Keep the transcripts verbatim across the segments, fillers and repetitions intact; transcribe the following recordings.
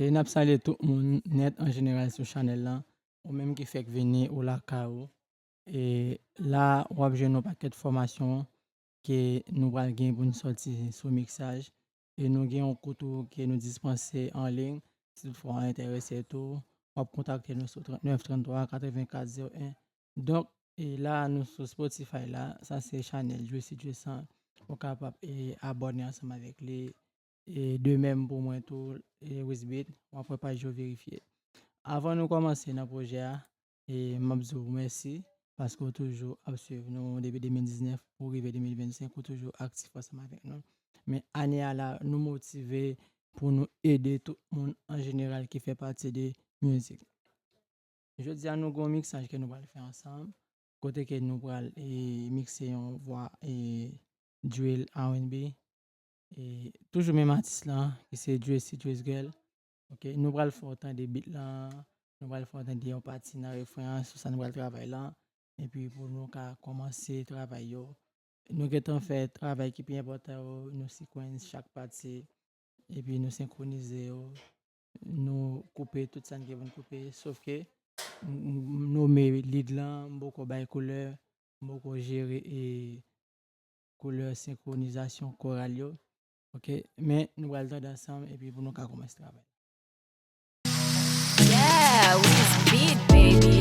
E n ap salye tout moun nèt an jeneral sou chanèl lan. Ou menm ki fèk vini, ou lakay ou. E la, w ap jwenn yon pakèt fòmasyon ke nou pral gen pou n sòti sou miksaj. E nou gen yon kou tou ke nou dispanse an liy. Si toutfwa w enterese tou, w ap kontakte nou sou trannèf tranntwa katrevenkat zewo en. Donk, e la, nou sou Spotify la. Sa se chanèl Juicy Juice an. Ou kapab, e, abòne ansanm avèk li. E de menm pou mwen tou, e, Wisbeat, w ap wè paj yo verifye. Avan nou kòmanse nan pwojè a, e m ap di w mèsi paske w toujou ap swiv nou depi de mil diznèf pou rive de mil vennsenk, ou toujou aktif ansanm avèk nou. Men ane a la, nou motive pou nou ede tout moun an jeneral ki fè pati de mizik. Jodi a, nou gen yon miksaj ke nou pral fè ansanm, kote ke nou pral, e, mikse yon vwa, e, drill R and B. E, toujou menm atis lan, ki se Juicy Juice Girl. Ok, nou pral fè w tande beat lan, nou pral fè w tande yon pati nan refren an, sou sa nou pral travay lan. Epi pou nou ka kòmanse travay yo. Nou gentan fè travay ki pi enpòtan yo, nou sequence chak pati, epi nou senkwonize yo, nou koupe tout sa n gen pou n koupe, sof ke m, m, m nome lead lan, m poko bay koulè, m poko jere, e, koulè senkronizasyon koral yo. Ok, men nou pral tande ansanm epi pou nou ka kòmanse travay. Yeah, we speed, baby.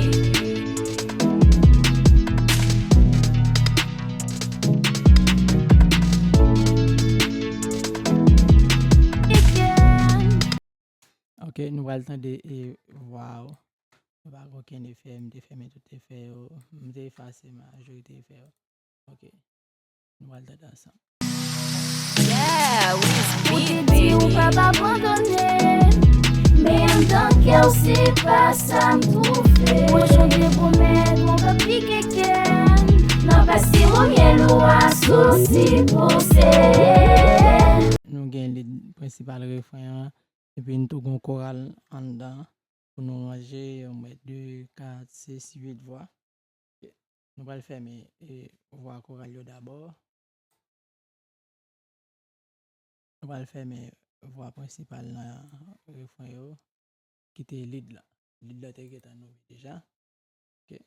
Ok, nou pral tande, e, vwa w. Nou pa gen okenn efè, m te fèmen tout efè yo. M te efase majorite efè yo. Ok. Nou pral tande ansanm. Yeah, we speed, baby. Ou te di ou p ap abandone. Men anndan kè w se pa sa m twouve. Pwoche w te pwomèt mwen p ap pike kè m. Nan pase w myèl ou a sousi pouse. Nou gen lead prensipal refren an, epi n tou gen koral anndan pou nou ranje, yon mèt de, kat, sis, uit vwa. Nou pral fèmen, e, vwa koral yo dabò. Nou pral fèmen vwa prensipal nan refren yo, ki te lead la. Lead la te gentan nome deja. Ok.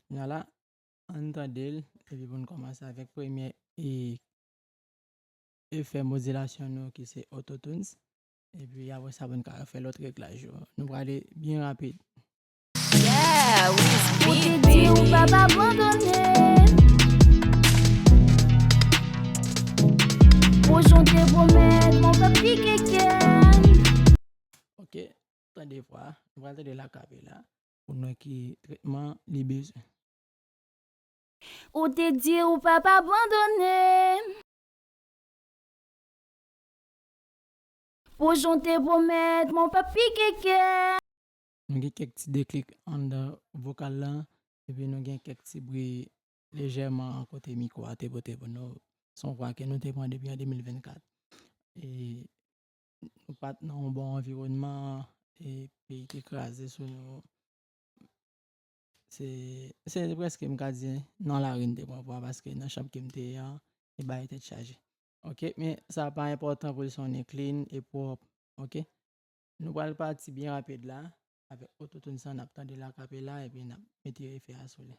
Kounye a la, ann tande l, epi pou n kòmanse avèk premye e, efè modilasyon nou ki se Autotunes. Epi apre sa, pou n ka fè lòt reglaj yo. Nou prale byen rapid. Yeah, we speed, baby. Ou te di ou p ap abandone. Pwoche w te pwomèt mwen p ap pike kè m. Ok, tande vwa. Nou pral tande l a capella pou nou wè ki tretman li bezwen. Ou te di ou p ap abandone. Pwoche w te pwomèt mwen p ap pike kè. Nou gen kèk ti deklik anndan vokal lan, epi nou gen kèk ti bri lejèman kote mikwo a te pote pou nou. Se yon vwa ke nou te pran depi an de mil vennkat. E nou pa t nan yon bon anviwònman, e peyi te kraze sou nou. Se, se prèske, m ka di, nan lari n te pran vwa, paske nan chanm ke m te ye an, e bagay tèt chaje. Ok, men sa pa enpòtan pou l sonnen clean e pwòp. Ok, nou pral pati byen rapid la, avèk Autotunes an, n ap tande l a capella, epi n ap mete efè a sou li.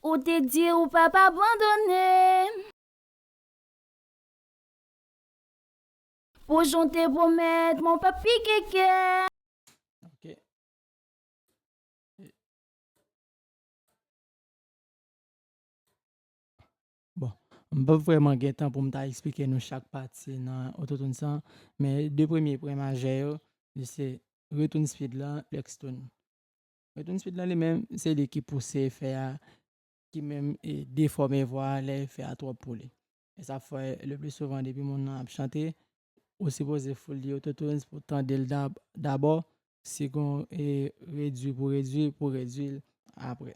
Ou te di ou p ap abandone. Pwoche w te pwomèt mwen p ap pike kè. Ok. Bon, m p ap vrèman gen tan pou m ta eksplike nou chak pati nan Autotunes lan, men de premye pwen majè yo, li se return speed lan, flex tone. Return speed lan li menm, se li ki pouse efè a, ki menm, e, defòme vwa a lè efè a twòp pou li. E sa fè, le pli souvan, depi moun nan ap chante, ou sipoze foule li Autotunes pou tande l dab-, dabò, si gon, e, redwi pou redwi, pou redwi l apre.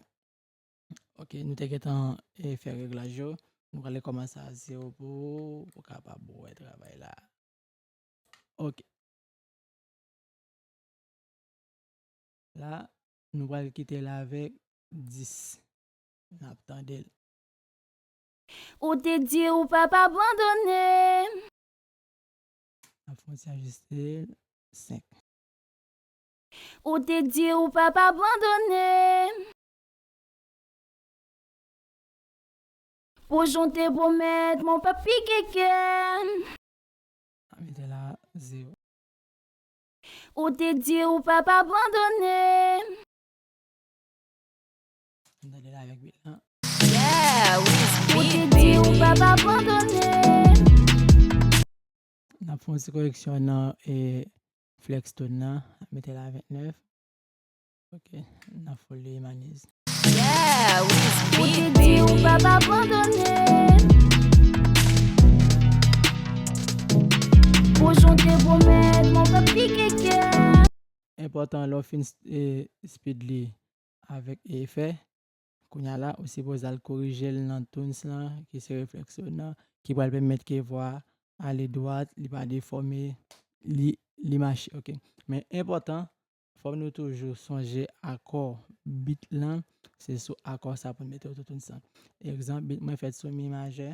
Ok, nou te gentan, e, fè reglaj yo. Nou prale kòmanse a zewo pou, pou kapab wè travay la. Ok. La, nou pral kite l avèk dis. N ap tande l. Ou te di ou p ap abandone. N ap fè yon ti ajiste l. Senk. Ou te di ou p ap abandone. Pou jan w te pwomèt mwen, w p ap pike kè m. Mete la, zewo. Ou te di ou p ap abandone. Ann tande l avèk beat lan. Yeah, we speed, baby. Ou te di ou p ap abandone. N ap fè yon ti koreksyon nan, e, flex tone nan, mete l a vennèf. Ok, n ap fè li manizè. Yeah, we speed, baby. Ou te di ou p ap abandone. Pou jan w te pwomèt mwen, w p ap pike kè m. Enpòtan lè w fin, e, speed li avèk efè, kounye a la, ou sipoze al korije l nan tunes lan, ki se reflex tone nan, ki pral pèmèt ke vwa a ale dwat, li pa defòme, li, li mache, ok. Men enpòtan, fò nou toujou sonje akò beat lan, se sou akò sa pou n mete autotune sa. Egzanp, beat mwen fèt sou mi majè,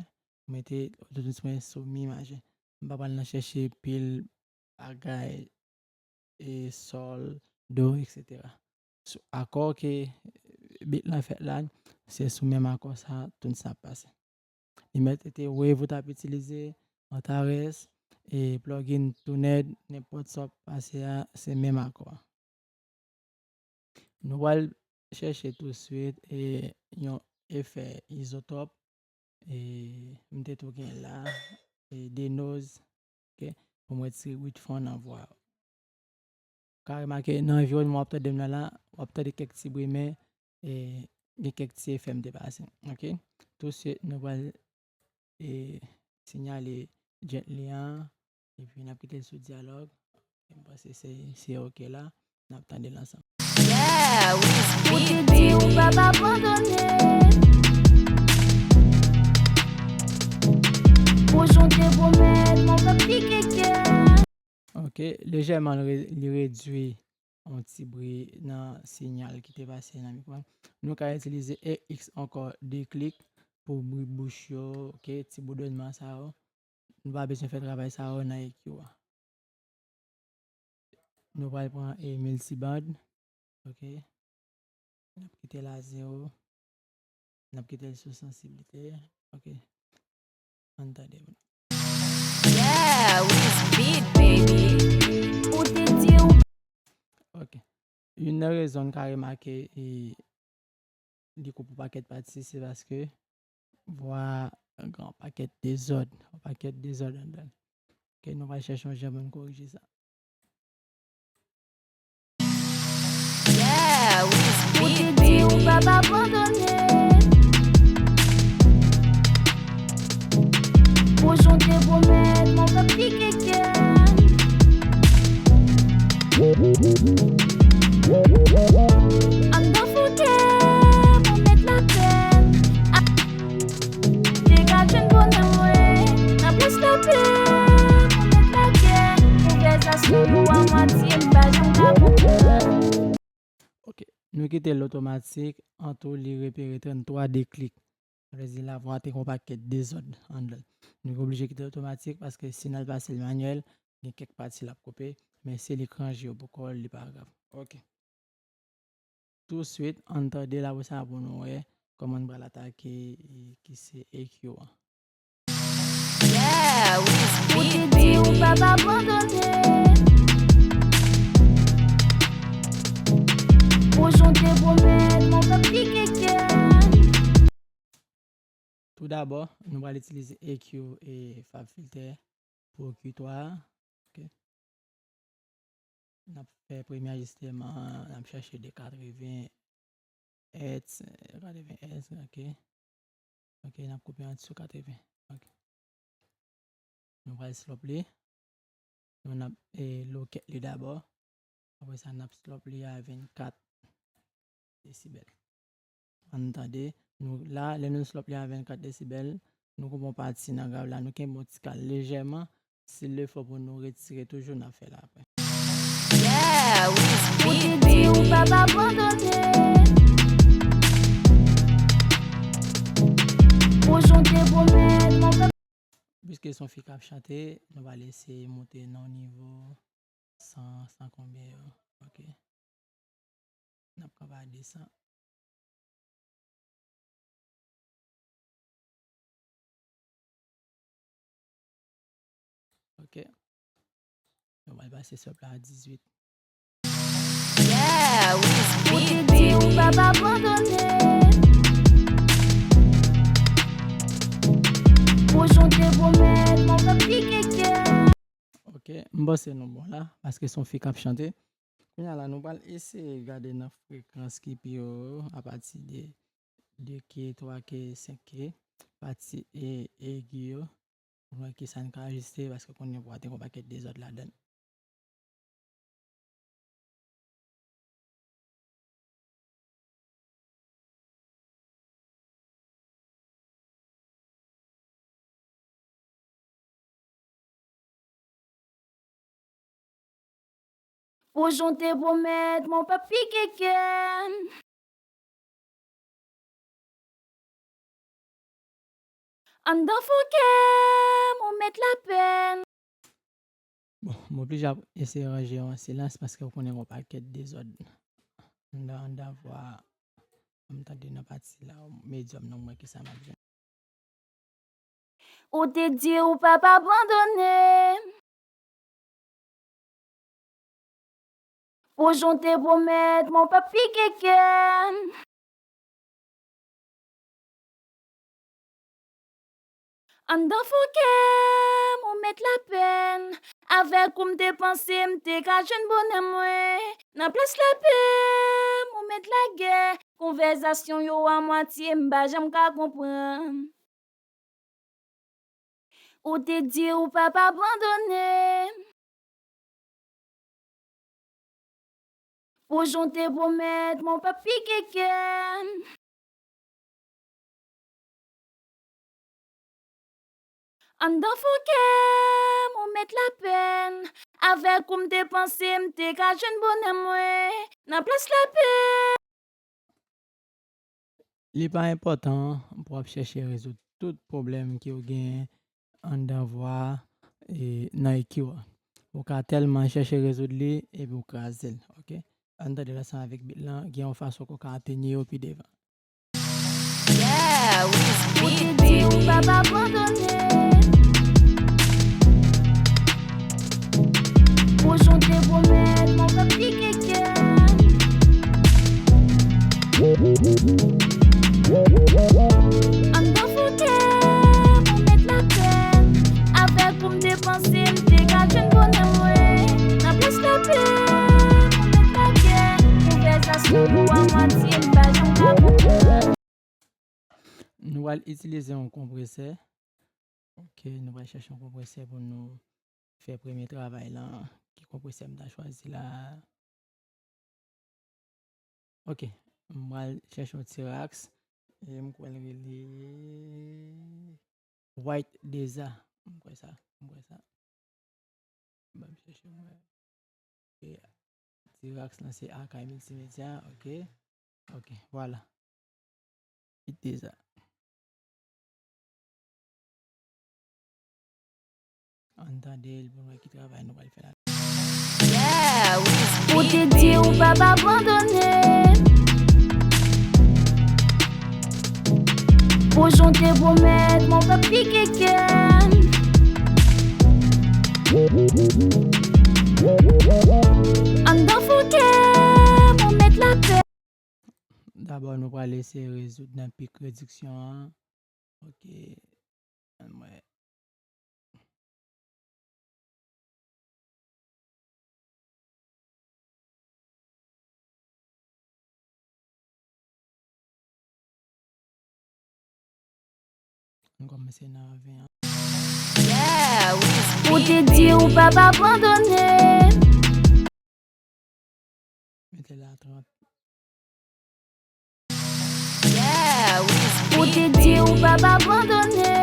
mwen mete autotune mwen sou mi majè. M pa pral nan chèche pil bagay, e, sòl, do, etsetera. Sou akò ke beat lan fèt la, se sou menm akò sa, tune sa ap pase. Li mèt rete wave ou t ap itilize, Antares, e plugin TuneD, nenpòt sa w ap pase a, se menm akò a. Nou pral chèche touswit, e, yon efè izotòp, e, m te tou gen la, e, denoz, ok, pou m retire wid fon nan vwa a. Ou ka remake nan anviwònman w ap tande m nan la, w ap tande kèk ti bri, men, e, gen kèk ti efè m te pase, ok? Touswit, nou pral, e, sinyale gently an, epi n ap kite l sou dyalòg. M panse se, se ok la, n ap tande l ansanm. Yeah, we speed, baby. Ou te di ou p ap abandone. Pou jan w te pwomèt mwen, w p ap pike kè m. Ok, lejèman, li re-, li redui yon ti bri nan sinyal ki te pase nan mikwo a. Nou ka itilize E X ankò de klik pou bri bouch yo, ok, ti boudònman sa yo. Nou pa bezwen fè travay sa yo nan E Q a. Nou pral pran, e, miltiband, ok. N ap kite l a zewo. N ap kite l sou sansiblite. Ok. Ann tande. Yeah, we speed, baby. Ou te di ou. Ok. Youn nan rezon n ka remake, e, li koupe yon pakèt pati, se paske vwa a gen yon pakèt dezòd, yon pakèt dezòd anndan l. Ok, nou pral chèche yon jan pou n korije sa. Yeah, we speed, baby. Ou te di ou p ap abandone. Pou jan w te pwomèt mwen, w p ap pike kè m. Anndan foutè, mwen mèt lapè m. Te ka jwenn bonè mwen nan plas lapè, mwen mèt lakè. Kouvèz la sou nou a mwatye, m pa janm ka konprann. Ok, nou kite l otomatik, an tou li repere tranntwa de klik. Sa vle di lavwa te gen yon pakèt dezòd anndan l. Nou oblije kite l otomatik paske si n al pase l manyèl, gen kèk pati l ap koupe, men si li k ranje yo pou kò l, li pa grav. Ok. Touswit, ann tande l, apre sa pou nou wè kòman n pral atake, e, ki se E Q an. Yeah, we speed, baby. Ou te di ou p ap abandone. Pou jan w te pwomèt mwen, w p ap pike kè m. Toudabò, nou pral itilize E Q e FabFilter pou E Q twa a. Ok. N ap fè premye ajisteman an, n ap chèche de katreven Hz, katreven Hz, ok. Ok, n ap koupe an disou katreven. Ok. Nou pral slop li. Nou n ap, e, low cut li dabò. Apre sa, n ap slop li a vennkat desibèl. Ann tande. Nou, la, lè nou slop li a vennkat desibèl, nou koupe yon pati nan grav la, nou kenbe yon ti kal lejèman. Si l fò pou nou retire toujou, n ap fè l apre. Yeah, we speed, baby. Ou te di ou p ap abandone. Pou jan w te pwomèt mwen, w p ap. ke se yon fi k ap chante, nou pral eseye moute nan yon nivo san, san konbyen yo. Ok. N ap kanpe a de san. Ok. Nou pral pase sòp la a dizuit. Yeah, we speed, baby. Ou te di ou p ap abandone. Pwoche w te pwomèt, mwen p ap pike kè. Ok, m panse nou bon la, paske se yon fi k ap chante. Kounye a la, nou pral eseye gade nan frekans ki pi wo yo, apati de de ke, twa ke, senk ke, pati e, egi yo, pou nou wè kisa n ka ajiste, paske kounye a w ap wè te gen yon pakèt dezòd ladan l. Pwoche w te pwomèt, mwen p ap pike kè. Anndan fon kè m ou met lapèn. Bon, m oblije ap eseye ranje yo an silans paske w konnen gen yon pakèt dezòd anndan, anndan vwa a. An m tande nan pati la, medyòm nan, m wè kisa m ap jwenn. Ou te di ou p ap abandone. Pwoche w te pwomèt, mwen p ap pike kè. Anndan fon kè m ou met lapèn. Avèk ou m te panse m te ka jwenn bonè mwen. Nan plas lapè m ou met lagè. Konvèsasyon yo amwatye m pa janm ka konprann. Ou te di ou p ap abandone. Pwoche w te pwomèt, mwen p ap pike kè. Anndan fon kè m ou met lapèn. Avèk ou m te panse m te ka jwenn bonè mwen. Nan plas lapè. Li pa enpòtan pou w ap chèche rezoud tout pwoblèm ke w genyen anndan vwa a, e, nan I Q a. Ou ka tèlman chèche rezoud li epi w kraze l, ok? Ann tande l ansanm avèk beat lan, gen yon fason ke w ka atenye yo pi devan. Yeah, we speed, baby. Ou te di ou p ap abandone. Pwoche w te pwomèt, mwen p ap pike kè. Anndan fon kè m ou met lapèn. Avèk ou m te panse m te ka jwenn bonè mwen. Nan plas lapè m ou met lagè. Konvèsasyon yo amwatye m pa janm ka konprann. Nou pral itilize yon konpresè. Ok, nou pral chèche yon konpresè pou nou fè premye travay lan. Ki konpresè m ta chwazi la? Ok, m pral chèche yon T-Rax. E m kwè l rele White Deza. M kwè sa, m kwè sa. Ban m chèche mwen. Ok. T-Rax lan se Akay Miltimedya, ok. Ok, vwala. Kite sa. Ann tande l pou n wè ki travay nou pral fè la. Yeah, we speed. Ou te di ou p ap abandone. Pwoche w te pwomèt, mwen p ap pike kè. Anndan fon kè m ou met lapè. Dabò, nou pral eseye rezoud nan pik rediksyon an. Ok. Ann wè. Ann kòmanse nan ven an. Yeah, we speed. Ou te di ou p ap abandone. Mete la trant. Yeah, we speed. Ou te di ou p ap abandone.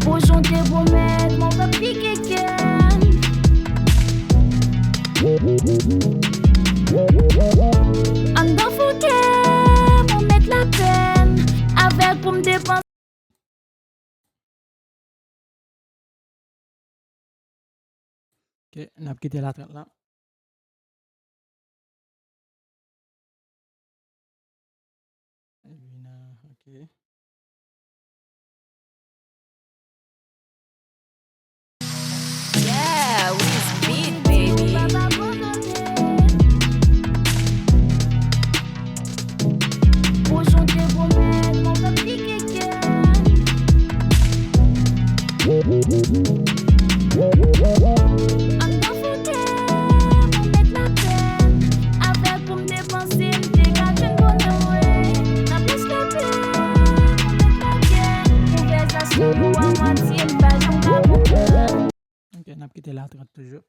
Pwoche w te pwomèt, mwen p ap pike kè. Anndan fon kè m ou met lapèn. Avèk ou m te Ok, n ap kite la trant la. Edwina, ok. Yeah, we speed, baby. Pou jonte pou mèt, mwen pa pike kè. Anndan fouke, mwen met lapèn. Avèk ou m te panse m te ka jwenn bonè mwen. Nan plis lapèn, mwen met lagè. Konvèsasyon yo a mwatye, m pa janm ka konprann. Ok, n ap kite la trant toujou.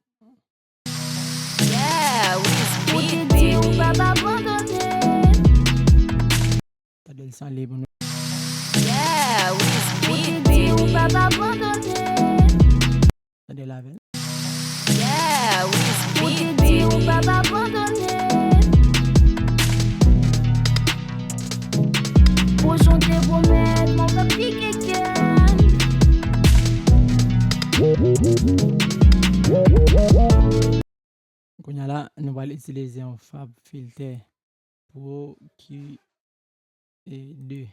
Yeah, we speed, baby. Ou te di ou p ap abandone. Tande l san li pou nou. Yeah, we speed, baby. Ou te di ou p ap abandone. Tande l avè l. Yeah, we speed, baby. Ou te di ou p ap abandone. Pou jonte pou mèt, mwen p ap pike kè. Kounye a la, nou pral itilize yon FabFilter Pro Q deux.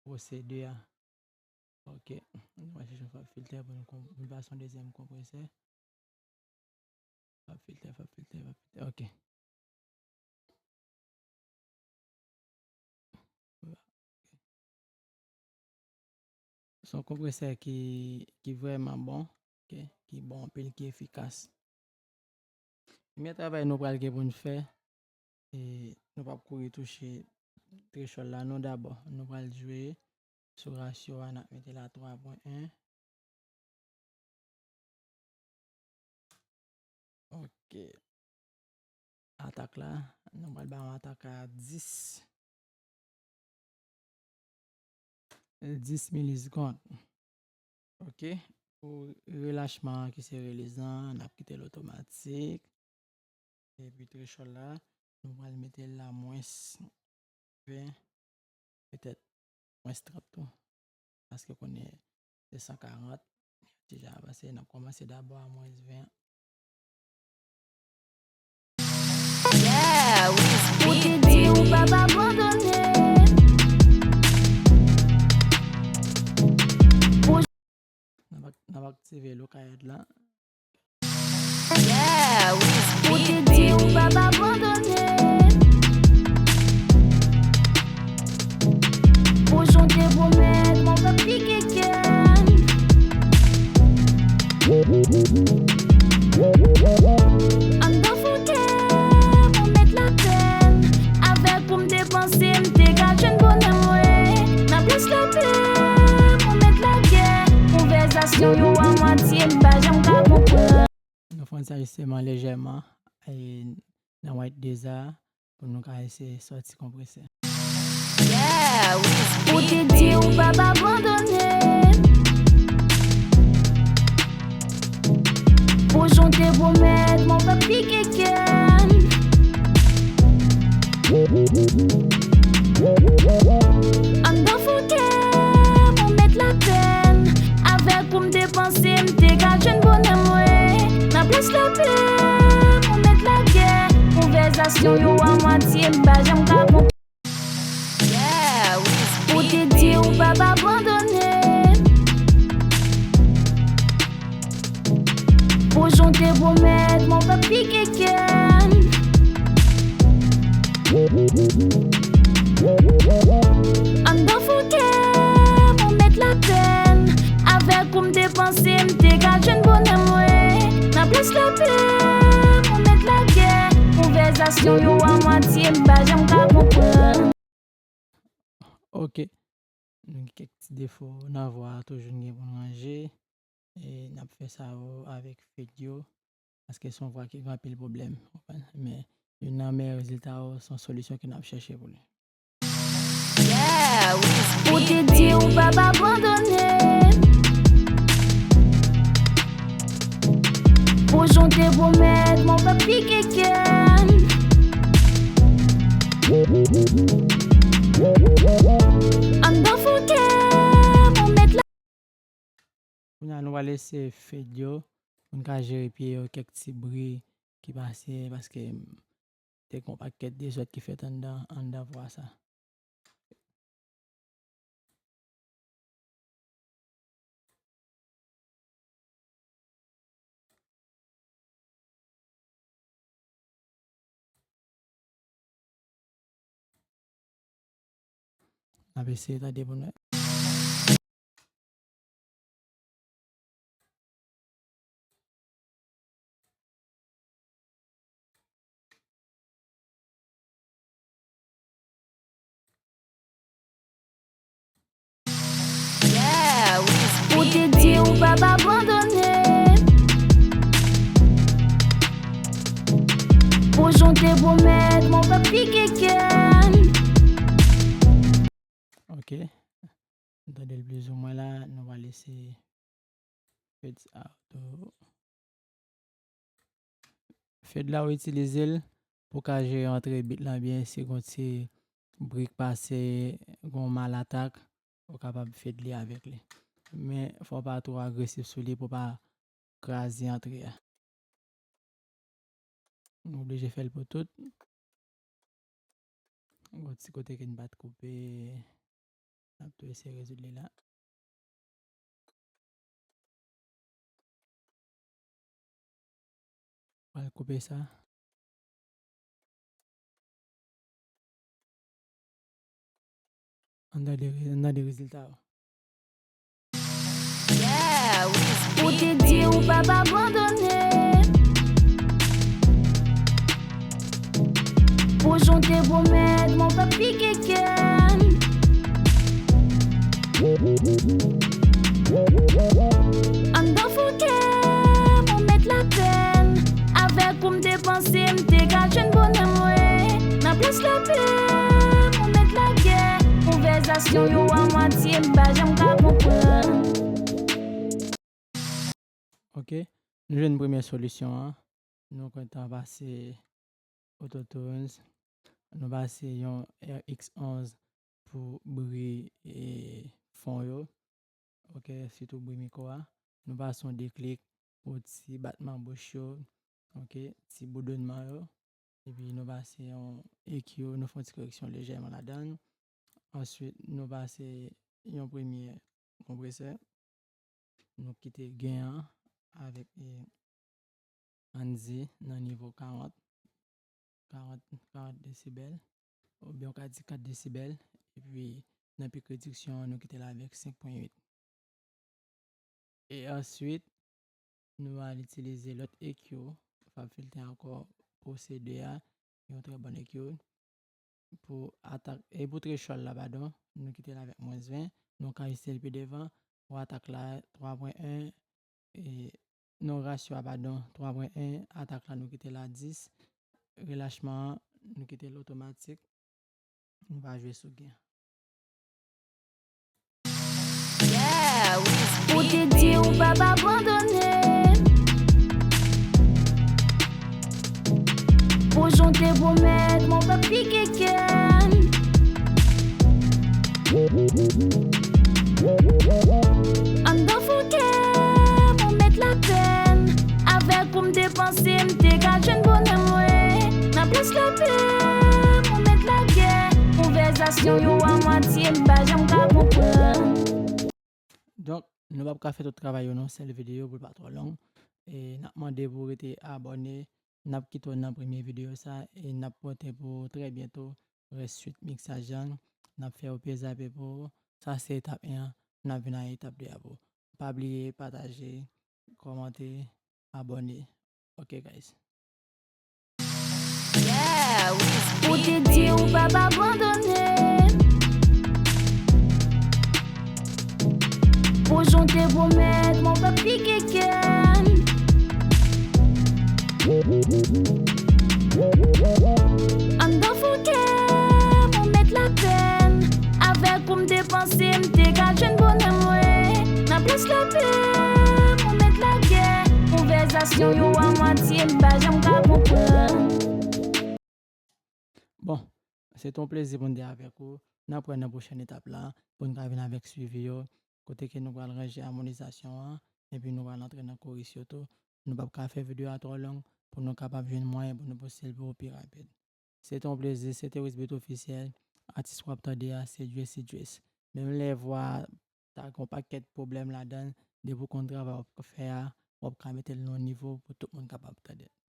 Pro C deux a. Ok. Nou pral chèche yon FabFilter pou nou kon-, nou pase yon dezyèm konpresè. FabFilter, FabFilter, FabFilter. Ok. Se yon konpresè ki, ki vrèman bon, ok, ki bon anpil, ki efikas. Premye travay nou pral gen pou n fè, e nou p ap kouri touche threshold la non dabò. Nou pral jwe sou rasyo a, n ap mete l a twa pwen en. Ok. Atak la, nou pral ba yon atak a dis. Dis milisekond. Ok. Pou relachman an ki se release lan, n ap kite l otomatik. Epi threshold la, nou pral mete l a mwens ven, petèt mwens trant tou. Paske konnen se san karant, deja avanse, n ap kòmanse dabò a mwens ven. Yeah, we speed, baby. Ou te di ou p ap abandone. Pou N ap ak-, n ap aktive look ahead la. Yeah, we speed, baby. Ou te di ou p ap abandone. Pou jonte pou mèt, mwen p ap pike kè. Anndan fouke, mwen met lapèn. Avèk ou m te panse m te ka jwenn bonè mwen. Nan plis lapèn, mwen met lagè. Konvèsasyon yo a mwatye, m pa janm ka konprann. Nou fè yon ti ajisteman lejèman, e, nan white deux a, pou nou ka eseye sòti konpresè. Yeah, we speed, baby. Ou te di ou p ap abandone. Pou jonte pou mèt, mwen p ap pike kè. Anndan fouke, mwen met lapèn. Avèk ou m te panse m te ka jwenn bonè mwen. Nan plis lapèn, mwen met lagè. Konvèsasyon yo a mwatye, m pa janm ka konprann. Yeah, we speed, baby. Ou te di ou p ap abandone. Pou jonte pou mèt, mwen p ap pike kè. Anndan fouke, mwen met lapèn. Avèk ou m te panse m te ka jwenn bonè mwen. Nan plis lapèn, mwen met lagè. Konvèsasyon yo a mwatye, m pa janm ka konprann. Ok. Nou gen kèk ti defo nan vwa a, toujou n gen pou n ranje. E n ap fè sa yo avèk fade yo, paske se yon vwa ki gen anpil pwoblèm, w konprann? Men, youn nan meyè rezilta yo, se yon solisyon ke n ap chèche pou li. Yeah, we speed, baby. Ou te di ou p ap abandone. Pou jonte pou mèt, mwen p ap pike kè. Anndan fouke, mwen met la. Kounye a nou Lese fed yo, pou n ka jere pye yo, kèk ti bri ki pase, paske te gen yon pakèt dezòd ki fèt anndan, anndan vwa sa. N ap eseye tande pou nou. Ou te di ou p ap abandone. Pou jan w te pwomèt mwen, w p ap pike kè m. Ok. Nou tande l plizoumwen la, nou pral eseye fade sa tou. Fade la, ou itilize l pou ka jere antre beat lan byen, si gon ti bri k pase, gon mal atak, ou kapab fade li avèk li. Men, fò w pa twò agresif sou li pou w pa kraze antre a. Nou oblije fè l pou tout. Gon ti kote ke n pa t koupe. N ap tou eseye rezoud li la. Pral koupe sa. Ann tande, ann tande rezilta yo. Ou te di ou p ap abandone. Pou jan w te pwomèt mwen, w p ap pike kè m. Anndan fon kè m, ou met lapèn. Avèk ou m te panse m te ka jwenn bonè mwen. Nan plas lapè m, ou met lagè. Konvèsasyon yo a mwatye, m pa janm ka konprann. Ok, nou jwenn premyè solisyon an. Nou kontan pase Auto-Tunes. Nou pase yon R X onz pou bri, e, fon yo. Ok, sitou bri mikwo a. Nou pase yon deklik pou ti batman bouch yo. Ok, ti boudonnman yo. Epi nou pase yon E Q, nou fè yon ti koreksyon lejèman ladan l. Answit, nou pase yon premye konpresè. Nou kite gen an avèk, e, ann di nan nivo karant, karant, karant desibèl, oubyen w ka di kat desibèl, epi nan pik rediksyon an, nou kite l avèk senk pwen uit. E answit, nou al itilize lòt E Q, fab filtè ankò, pou C deux a, yon trè bon E Q. Pou atak, e pou threshold la, padon, nou kite l avèk mwens ven, nou ka ajiste l pi devan, pou atak la, twa pwen en, e, non, ratio a, padon, twa pwen en, atak la, nou kite l a dis, relachman an, nou kite l otomatik, nou pa jwe sou gen. Ou te di ou p ap abandone. Pou jan w te pwomèt mwen, w p ap pike kè m. Anndan fon kè m, ou met lapèn. Avèk ou m te panse m te ka jwenn bonè mwen. Nan plas lapè m, ou met lagè. Konvèsasyon yo a mwatye, m pa janm ka konprann. Donk, nou p ap ka fè tout travay yo nan yon sèl videyo pou l pa twò long. E n ap mande pou w rete abòne. N ap kite w nan premye videyo sa e n ap pote pou w trè byento rès swit miksaj lan. N ap fè yo pye zape pou w. Sa se etap en an. N ap vin a etap de a pou w. Pa bliye pataje, kòmante, abòne. Ok, guys. Ou te di ou p ap abandone. Pou jan w te pwomèt mwen, w p ap pike kè m. Anndan fon kè m, ou met lapèn. Avèk ou m te panse m te ka jwenn bonè mwen. Nan plas lapè m, ou met lagè. Konvèsasyon yo a mwatye, m pa janm ka konprann. Bon, se te yon plezi pou n te avèk ou. N ap wè nan pwochèn etap la, pou n ka vin avèk swivi yo, kote ke nou pral ranje amonizasyon an, epi nou pral antre nan koris yo tou. Nou p ap ka fè videyo a twò long pou nou kapab jwenn mwayen pou nou poste l pou pi rapid. Se te yon plezi, se te Wisbit Ofisyèl, atis w ap tande a, se Jesse Jess. Menm lè vwa a ta gen yon pakèt pwoblèm ladan l, depi w konn travay w ap fè a, w ap ka mete l nan yon nivo pou tout moun kapab tande l.